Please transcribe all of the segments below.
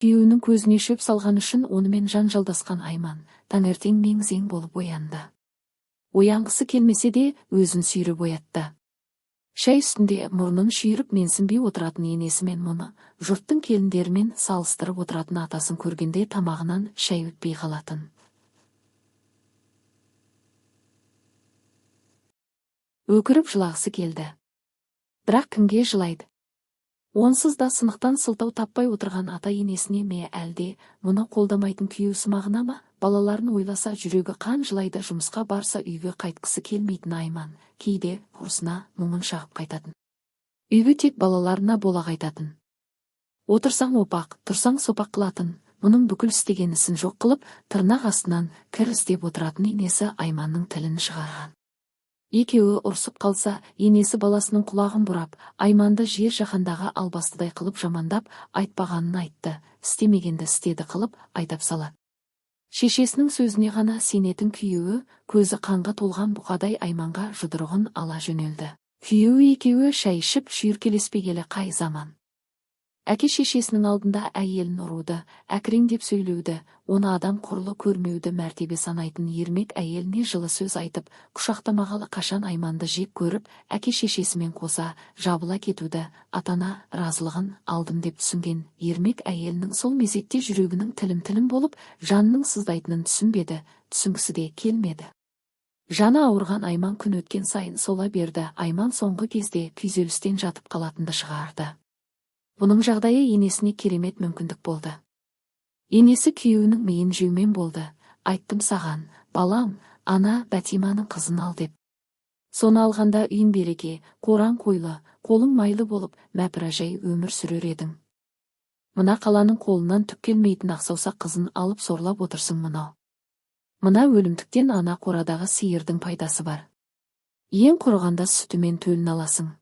Күйеуінің көзіне шөп салған үшін онымен жанжалдасқан Айман таңертең мең-зең болып оянды. Оянғысы келмесе де өзін сүйреп оятты. Шай үстінде мұрнын шүйіріп менсінбей отыратын енесімен мұны жұрттың келіндерімен салыстырып отыратын атасын көргенде тамағынан шай өтпей қалатын. Өкіріп жылағысы келді. Бірақ кімге жылайды? Онсыз да сынықтан сылтау таппай отырған ата-енесіне ме, әлде мұны қолдамайтын күйеу сымағына ма? Балаларын ойласа жүрегі қан жылайды, жұмысқа барса үйге қайтқысы келмейтін Айман кейде ұрысына мұңын шағып қайтатын. Үйге тек балаларына бола қайтатын. Отырсаң опақ, тұрсаң сопақ қылатын, мұның бүкіл істеген ісін жоқ қылып, тырнақ астынан кір іздеп отыратын енесі Айманның тілін шығарған. Екеуі ұрсып қалса, енесі баласының құлағын бұрап, Айманды жер жаһандағы албастыдай қылып жамандап, айтпағанын айтты, істемегенді істеді қылып айдап салады. Шешесінің сөзіне ғана сенетін күйеуі көзі қанға толған бұқадай Айманға жұдырығын ала жөнелді. Күйеуі екеуі шай ішіп шүйіркелеспегелі қай заман. Әке шешесінің алдында әйелін ұруды, әкіреңдеп сөйлеуді, оны адам құрлы көрмеуді мәртебе санайтын Ермек әйеліне жылы сөз айтып, құшақтамағалы қашан Айманды жек көріп, әке шешесімен қоса жабыла кетуді атана разылығын алдым деп түсінген Ермек әйелінің сол мезетте жүрегінің тілім-тілім болып, жанының сыздайтынын түсінбеді, түсінгісі де келмеді. Жаны ауырған Айман күн өткен сайын сола берді. Айман соңғы кезде күйзелістен жатып қалатынды шығарды. Бұның жағдайы енесіне керемет мүмкіндік болды. Енесі күйеуінің миын жеумен болды. Айттым саған, балам, ана Бәтиманың қызын ал деп. Соны алғанда үйің береке, қораң қойлы, қолың майлы болып, мәпіражай өмір сүрер едің. Мына қаланың қолынан түк келмейтін ақсаусақ қызын алып сорлап отырсың мынау. Мына өлімтіктен ана қорадағы сиырдың пайдасы бар. Ең құрығанда сүтімен төлін аласың.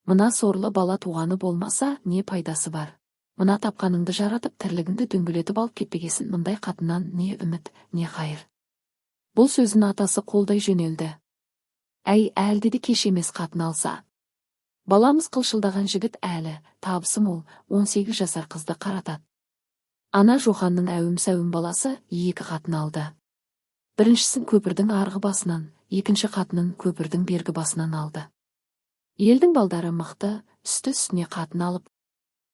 Мына сорлы бала туғаны болмаса, не пайдасы бар? Мына тапқаныңды жаратып, тірлігіңді дөңгелетіп алып кетпегесін мұндай қатыннан не үміт, не қайыр. Бұл сөзін атасы қолдай жөнелді. Әй, әлде де кеш емес қатын алса. Баламыз қылшылдаған жігіт әлі, табысы мол, 18 жасар қызды қаратады. Ана Жоханның әуім-сәуім баласы екі қатын алды. Біріншісін көпірдің арғы басынан, екінші қатынын көпірдің бергі басынан алды. Елдің балдары мықты, үсті-үстіне қатын алып,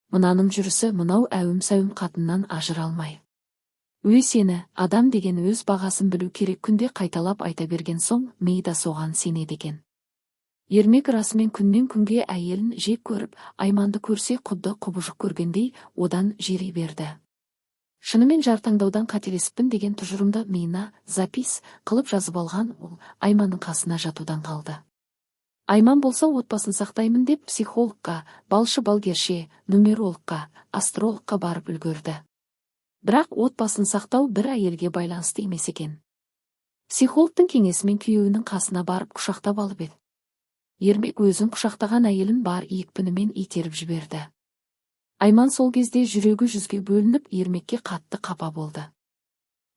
мынаның жүрісі мынау әуім-сәуім қатыннан ажыралмай. Өй сені, адам деген өз бағасын білу керек күнде қайталап айта берген соң, ми да соған сенеді екен. Ермек расымен күннен күнге әйелін жек көріп, Айманды көрсе құдды құбыжық көргендей, одан жири берді. Шынымен жар таңдаудан қателесіппін деген тұжырымды миына запис қылып жазып алған ол Айманның қасына жатудан қалды. Айман болса отбасын сақтаймын деп психологқа, балшы-балгерше, нумерологқа, астрологқа барып үлгерді. Бірақ отбасын сақтау бір әйелге байланысты емес екен. Психологтың кеңесімен күйеуінің қасына барып құшақтап алып еді. Ермек өзін құшақтаған әйелін бар екпінімен итеріп жіберді. Айман сол кезде жүрегі жүзге бөлініп, Ермекке қатты қапа болды.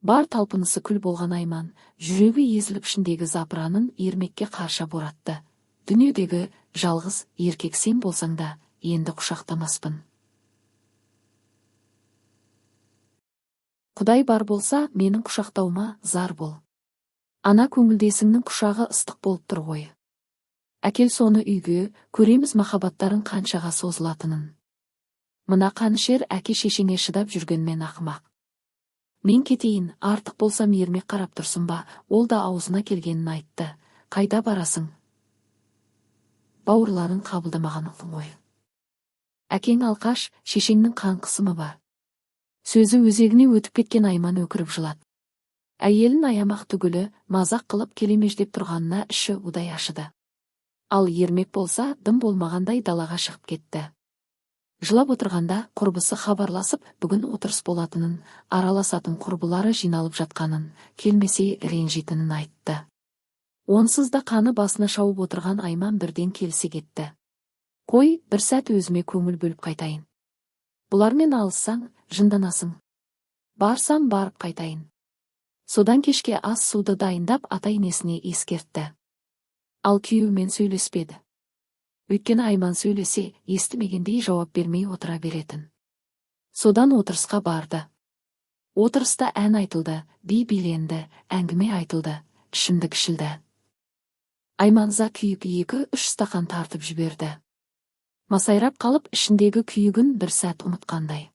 Бар талпынысы күл болған Айман, жүрегі езіліп ішіндегі запыранын Ермекке қарша боратты. Дүниедегі жалғыз еркек сен болсаң да, енді құшақтамаспын. Құдай бар болса, менің құшақтауыма зар бол. Ана көңілдесіңнің құшағы ыстық болып тұр ғой. Әкел соны үйге, көреміз махаббаттарын қаншаға созылатынын. Мына қанішер әке шешеңе шыдап жүргенмен ақымақ. Мен кетейін, артық болсам Ермек қарап тұрсын ба, ол да аузына келгенін айтты. Қайда барасың? Бауырларын қабылдамаған ғой. Әкең алқаш, шешеңнің қан қысымы бар. Сөзі өзегіне өтіп кеткен Айман өкіріп жылады. Әйелін аямақ түгілі, мазақ қылып келемеждеп тұрғанына іші удай ашыды. Ал Ермек болса, дым болмағандай далаға шығып кетті. Жылап отырғанда құрбысы хабарласып, бүгін отырыс болатынын, араласатын құрбылары жиналып жатқанын, келмесе ренжитінін айтты. Онсыз да қаны басына шауып отырған Айман бірден келісе кетті. Қой, бір сәт өзіме көңіл бөліп қайтайын. Бұлармен алыссаң, жынданасың. Барсам барып қайтайын. Содан кешке ас суды дайындап ата-енесіне ескертті. Ал күйеуімен сөйлеспеді. Өйткені Айман сөйлесе, естімегендей жауап бермей отыра беретін. Содан отырысқа барды. Отырыста ән айтылды, би биленді, әңгіме айтылды, ішімдік ішілді. Айман ыза күйіп 2-3 стақан тартып жіберді. Масайрап қалып, ішіндегі күйігін бір сәт ұмытқандай.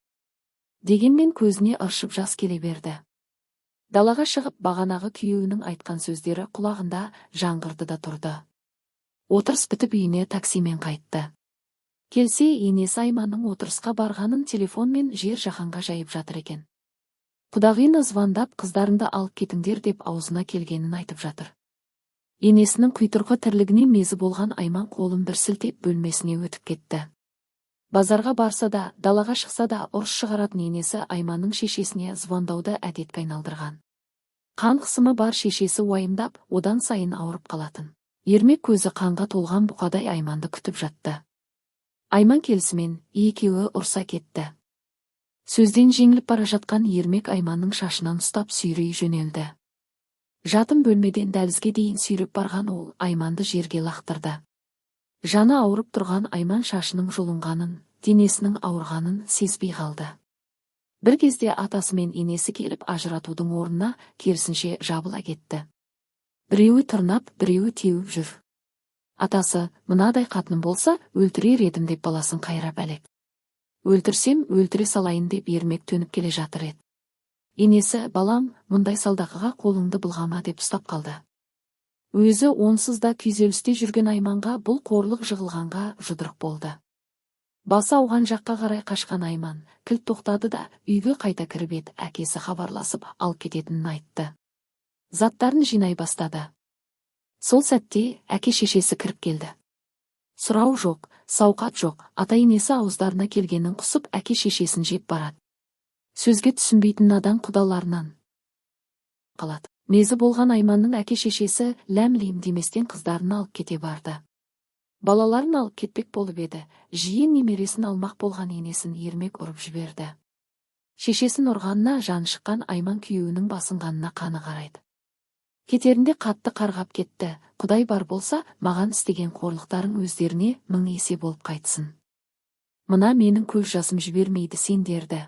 Дегенмен көзіне ыршып жас келе берді. Далаға шығып, бағанағы күйеуінің айтқан сөздері құлағында жаңғырды да тұрды. Отырыс бітіп үйіне таксимен қайтты. Келсе, енесі Айманның отырысқа барғанын телефонмен жер жаһанға жайып жатыр екен. Құдағиына звондап, қыздарыңды алып кетіңдер деп аузына келгенін айтып жатыр. Енесінің құйтырқы тірлігіне мезі болған Айман қолын бір сілтеп бөлмесіне өтіп кетті. Базарға барса да, далаға шықса да ұрыс шығаратын енесі Айманның шешесіне звондауды әдетке айналдырған. Қан қысымы бар шешесі уайымдап, одан сайын ауырып қалатын. Ермек көзі қанға толған бұқадай Айманды күтіп жатты. Айман келісімен екеуі ұрса кетті. Сөзден жеңіліп бара жатқан Ермек Айманның шашынан ұстап сүйрей жөнелді. Жатын бөлмеден дәлізге дейін сүйреп барған ол Айманды жерге лақтырды. Жаны ауырып тұрған Айман шашының жұлынғанын, денесінің ауырғанын сезбей қалды. Бір кезде атасы мен енесі келіп ажыратудың орнына керісінше жабыла кетті. Біреуі тырнап, біреуі теуіп жүр. Атасы, мынадай қатыным болса, өлтірер едім деп баласын қайрап әлек. Өлтірсем, өлтіре салайын деп Ермек төніп келе жатыр еді. Енесі, балам, мұндай салдақыға қолыңды былғама деп ұстап қалды. Өзі онсыз да күйзелісте жүрген Айманға бұл қорлық жығылғанға жұдырық болды. Басы ауған жаққа қарай қашқан Айман кілт тоқтады да үйге қайта кіріп еді, әкесі хабарласып алып кететінін айтты. Заттарын жинай бастады. Сол сәтте әке шешесі кіріп келді. Сұрау жоқ, сауқат жоқ, ата-енесі ауыздарына келгенін құсып әке шешесін жеп барады. Сөзге түсінбейтін надан құдаларынан қалады. Мезі болған Айманның әке шешесі ләм-лим деместен қыздарын алып кете барды. Балаларын алып кетпек болып еді, жиен немересін алмақ болған енесін Ермек ұрып жіберді. Шешесін ұрғанына жан шыққан Айман күйеуінің басынғанына қаны қарайды. Кетерінде қатты қарғап кетті, Құдай бар болса, маған істеген қорлықтарың өздеріне 1000 есе болып қайтсын. Мына менің көз жасым жібермейді сендерді.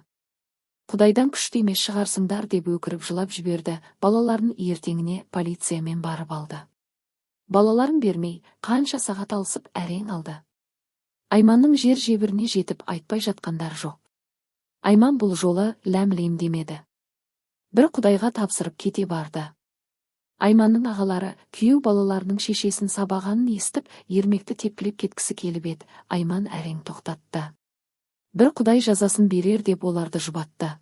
Құдайдан күшті емес шығарсыңдар деп өкіріп жылап жіберді, балаларын ертеңіне полициямен барып алды. Балаларын бермей, қанша сағат алысып әрең алды. Айманның жер жебіріне жетіп айтпай жатқандар жоқ. Айман бұл жолы ләм-лим демеді. Бір Құдайға тапсырып кете барды. Айманның ағалары күйеу балаларының шешесін сабағанын естіп, Ермекті тепкілеп кеткісі келіп еді, Айман әрең тоқтатты. Бір Құдай жазасын берер деп оларды жұбатты.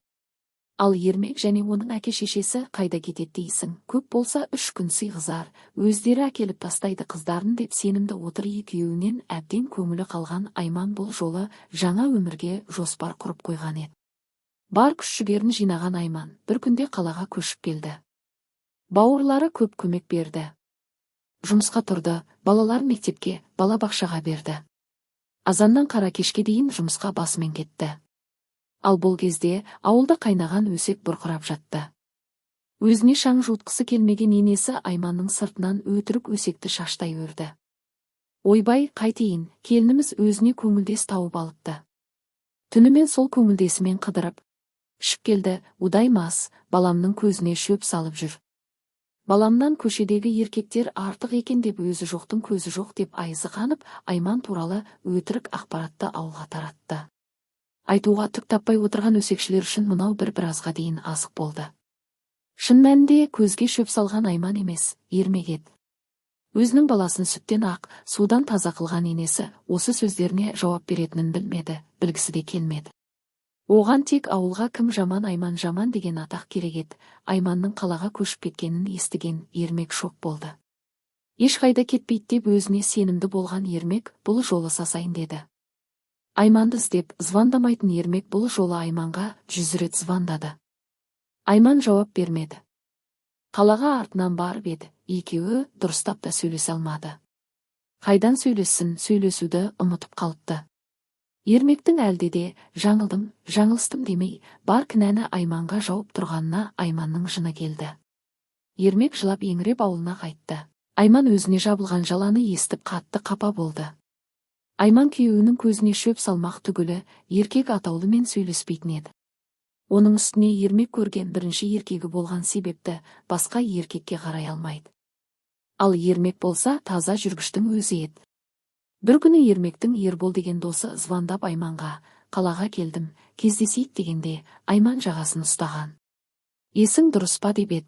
Ал Ермек және оның әке шешесі қайда кетеді дейсің, көп болса 3 күн сыйғызар, өздері әкеліп тастайды қыздарын деп сенімді отыр. Екеуінен әбден көңілі қалған Айман бұл жолы жаңа өмірге жоспар құрып қойған еді. Бар күш-жігерін жинаған Айман бір күнде қалаға көшіп келді. Бауырлары көп көмек берді. Жұмысқа тұрды, балалар мектепке, балабақшаға берді. Азаннан қара кешке дейін жұмысқа басымен кетті. Ал бұл кезде ауылда қайнаған өсек бұрқырап жатты. Өзіне шаң жуытқысы келмеген енесі Айманның сыртынан өтірік өсекті шаштай өрді. Ойбай, қайтейін, келініміз өзіне көңілдес тауып алыпты. Түнімен сол көңілдесімен қыдырып ішіп келді, удай мас, баламның көзіне шөп салып жүр. Баламнан көшедегі еркектер артық екен деп өзі жоқтың көзі жоқ деп айызы қанып, Айман туралы өтірік ақпаратты ауылға таратты. Айтуға түк таппай отырған өсекшілер үшін мынау біразға дейін азық болды. Шын мәнінде көзге шөп салған Айман емес, Ермек еді. Өзінің баласын сүттен ақ, судан таза қылған енесі осы сөздеріне жауап беретінін білмеді, білгісі де келмеді. Оған тек ауылға кім жаман, Айман жаман деген атақ керек еді. Айманның қалаға көшіп кеткенін естіген Ермек шок болды. Ешқайда кетпейді деп өзіне сенімді болған Ермек бұл жолы сасайын деді. Айманды іздеп звондамайтын Ермек бұл жолы Айманға 100 рет звондады. Айман жауап бермеді. Қалаға артынан барып еді, екеуі дұрыстап та сөйлесе алмады. Қайдан сөйлессін, сөйлесуді ұмытып қалыпты. Ермектің әлде де жаңылдым, жаңылыстым демей, бар кінәні Айманға жауып тұрғанына Айманның жыны келді. Ермек жылап еңіреп ауылына қайтты. Айман өзіне жабылған жаланы естіп қатты қапа болды. Айман күйеуінің көзіне шөп салмақ түгілі, еркек атаулымен сөйлеспейтін еді. Оның үстіне Ермек көрген бірінші еркегі болған себепті басқа еркекке қарай алмайды. Ал Ермек болса, таза жүргіштің өзі еді. Бір күні Ермектің Ербол деген досы звондап Айманға: «Қалаға келдім, кездесейік», – дегенде, Айман жағасын ұстаған. «Есің дұрыс па?» – деп еді.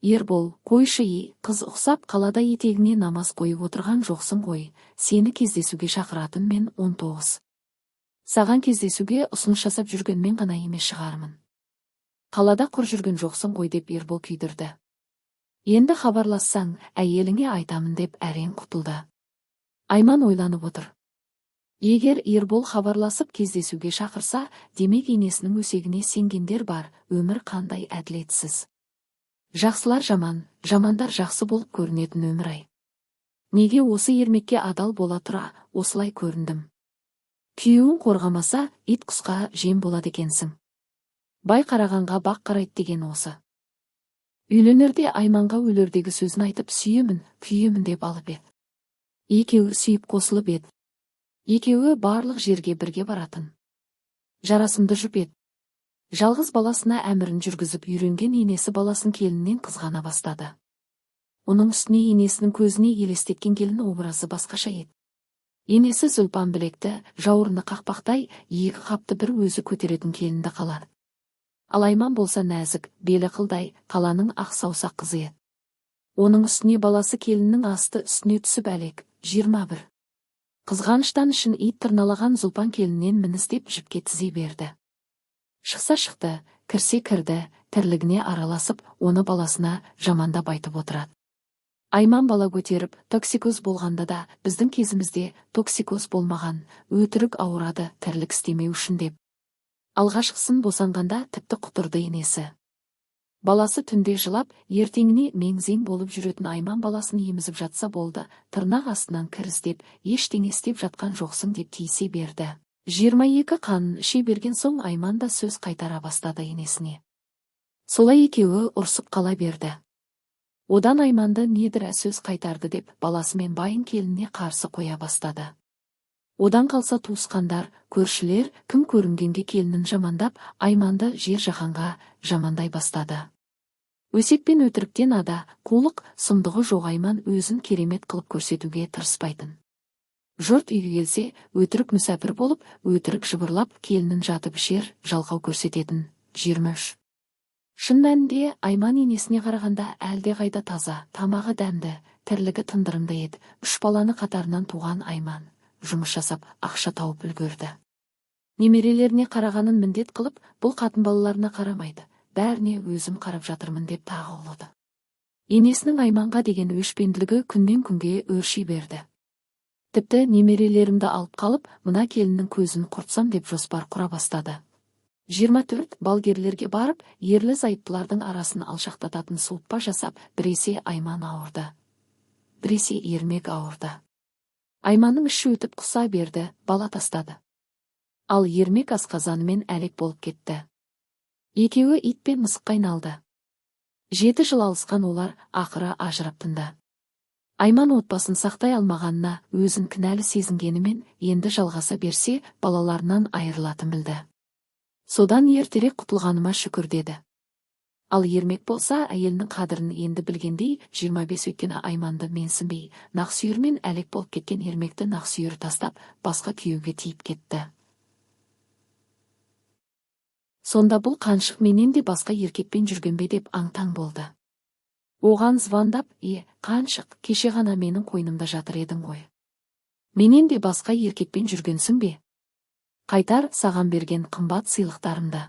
Ербол: «Қойшы, ей, қыз ұқсап қалада етегіңе намаз қойып отырған жоқсың ғой, сені кездесуге шақыратын мен 19. Саған кездесуге ұсыныс жасап жүрген мен ғана емес шығармын. Қалада құр жүрген жоқсың ғой», – деп Ербол күйдірді. «Енді хабарлассаң, әйеліңе айтамын», – деп әрең құтылды. Айман ойланып отыр. Егер Ербол хабарласып кездесуге шақырса, демек, енесінің өсегіне сенгендер бар. Өмір қандай әділетсіз. Жақсылар жаман, жамандар жақсы болып көрінетін өмір ай. Неге осы Ермекке адал бола тұра осылай көріндім? Күйеуің қорғамаса, ит құсқа жем болады екенсің. Бай қарағанға бақ қарайды деген осы. Үйленерде Айманға өлердегі сөзін айтып, сүйемін, күйемін деп алып еді. Екеуі сүйіп қосылып еді. Екеуі барлық жерге бірге баратын. Жарасымды жұп еді. Жалғыз баласына әмірін жүргізіп үйренген енесі баласын келіннен қызғана бастады. Оның үстіне енесінің көзіне елестеткен келін образы басқаша еді. Енесі Зүлпан білекті, жауырыны қақпақтай, екі қапты бір өзі көтеретін келінді қалады. Ал Айман болса нәзік, белі қылдай, қаланың ақ саусақ қызы еді. Оның үстіне баласы келіннің асты үстіне түсіп әлек, 21. Қызғаныштан ішін ит тырналаған Зұлпан келіннен мін іздеп жіпке тізе берді. Шықса шықты, кірсе кірді, тірлігіне араласып, оны баласына жамандап айтып отырады. Айман бала көтеріп, токсикоз болғанда да, біздің кезімізде токсикоз болмаған, өтірік ауырады тірлік істемеу үшін деп. Алғашқысын босанғанда тіпті құтырды енесі. Баласы түнде жылап, ертеңіне мең-зең болып жүретін Айман баласын емізіп жатса болды, тырнақ астынан кір іздеп, ештеңе істеп жатқан жоқсың деп тиісе берді. 22 қанын іше берген соң Айман да сөз қайтара бастады енесіне. Солай екеуі ұрсып қала берді. Одан Айманды недірә сөз қайтарды деп баласы мен байын келініне қарсы қоя бастады. Одан қалса туысқандар, көршілер, кім көрінгенге келінін жамандап, Айманды жер жаһанға жамандай бастады. Өсек пен өтіріктен ада, қулық, сұмдығы жоқ Айман өзін керемет қылып көрсетуге тырыспайтын. Жұрт үйге келсе, өтірік мүсәпір болып, өтірік жыбырлап, келінін жатып ішер, жалқау көрсететін. 23. Шын мәнінде Айман енесіне қарағанда әлдеқайда таза, тамағы дәмді, тірлігі тындырымды еді. Үш баланы қатарынан туған Айман жұмыс жасап, ақша тауып үлгерді. Немерелеріне қарағанын міндет қылып, бұл қатын балаларына қарамайды, бәріне өзім қарап жатырмын деп тағы ұлыды. Енесінің Айманға деген өшпенділігі күннен күнге өрши берді. Тіпті немерелерімді алып қалып, мына келіннің көзін құртсам деп жоспар құра бастады. 24 балгерлерге барып, ерлі зайыптылардың арасын алшақтататын суытпа жасап, біресе Айман ауырды, біресе Ермек ауырды. Айманның іші өтіп құса берді, бала тастады. Ал Ермек асқазанымен әлек болып кетті. Екеуі ит пен мысыққа айналды. 7 жыл алысқан олар ақыры ажырап тынды. Айман отбасын сақтай алмағанына өзін кінәлі сезінгенімен, енді жалғаса берсе, балаларынан айырылатын білді. Содан ертерек құтылғаныма шүкір деді. Ал Ермек болса, әйелінің қадірін енді білгендей, 25 өйткені Айманды менсінбей, нақсүйермен әлек болып кеткен Ермекті нақсүйері тастап, басқа күйеуге тиіп кетті. Сонда бұл қаншық менен де басқа еркекпен жүрген бе деп аң-таң болды. Оған звондап: «Е, қаншық, кеше ғана менің қойнымда жатыр едің ғой. Менен де басқа еркекпен жүргенсің бе? Қайтар саған берген қымбат сыйлықтарымды.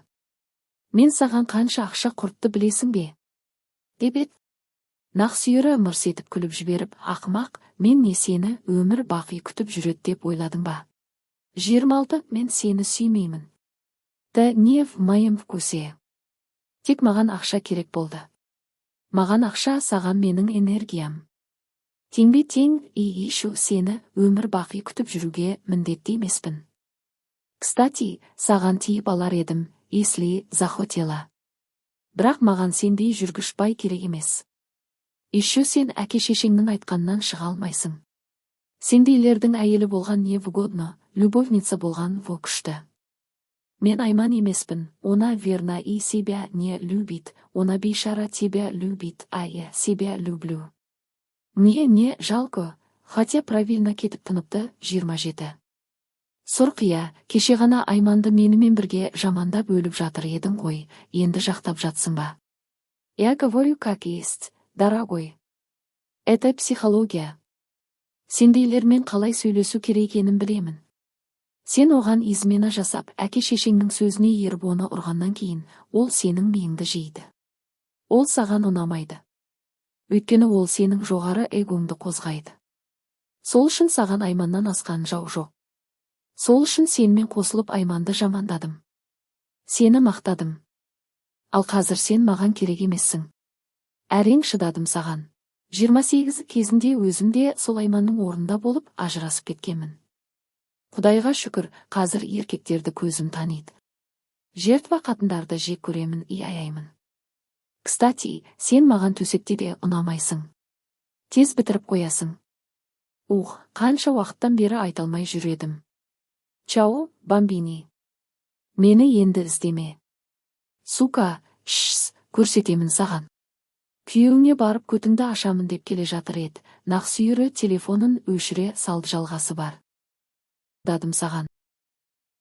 Мен саған қанша ақша құртты білесің бе?» – деп еді. Нақсүйері мырс етіп күліп жіберіп: «Ақымақ, мен не сені өмір бақи күтіп жүреді деп ойладың ба? 26 мен сені сүймеймін. Ты не в моем вкусе. Тек маған ақша керек болды. Маған ақша, саған менің энергиям. Теңбе тең и еще сені өмір бақи күтіп жүруге міндетті емеспін. Кстати, саған тиіп алар едім, если захотела. Бірақ маған сендей жүргіш бай керек емес. Еще сен әке-шешеңнің айтқанынан шыға алмайсың. Сендейлердің әйелі болған невыгодно, любовница болған во күшті. Мен Айман емеспін, она верна и себя не любит, она, бейшара, тебя любит, а я себя люблю. Мне не жалко, хотя правильно кетіп тыныпты. 27. Сұрқия, кеше ғана Айманды менімен бірге жамандап өліп жатыр едің ғой, енді жақтап жатсың ба? Я говорю как есть, дорогой. Это психология. Сендейлермен қалай сөйлесу керек екенін білемін. Сен оған измена жасап, әке шешеңнің сөзіне еріп, оны ұрғаннан кейін, ол сенің миыңды жейді. Ол саған ұнамайды. Өйткені ол сенің жоғары эгоңды қозғайды. Сол үшін саған Айманнан асқан жау жоқ. Сол үшін сенімен қосылып, Айманды жамандадым. Сені мақтадым. Ал қазір сен маған керек емессің. Әрең шыдадым саған. 28. Кезінде өзім де сол Айманның орнында болып, ажырасып кеткенмін. Құдайға шүкір, қазір еркектерді көзім таниды. Жертва қатындарды жек көремін и аяймын. Кстати, сен маған төсекте де ұнамайсың. Тез бітіріп қоясың. Ух, қанша уақыттан бері айта алмай жүр едім. Чао, бамбини. Мені енді іздеме. Сука, шш, көрсетемін саған. Күйеуіңе барып көтіңді ашамын деп келе жатыр ед. Нақсүйері телефонын өшіре салды. Жалғасы бар. Дадым саған.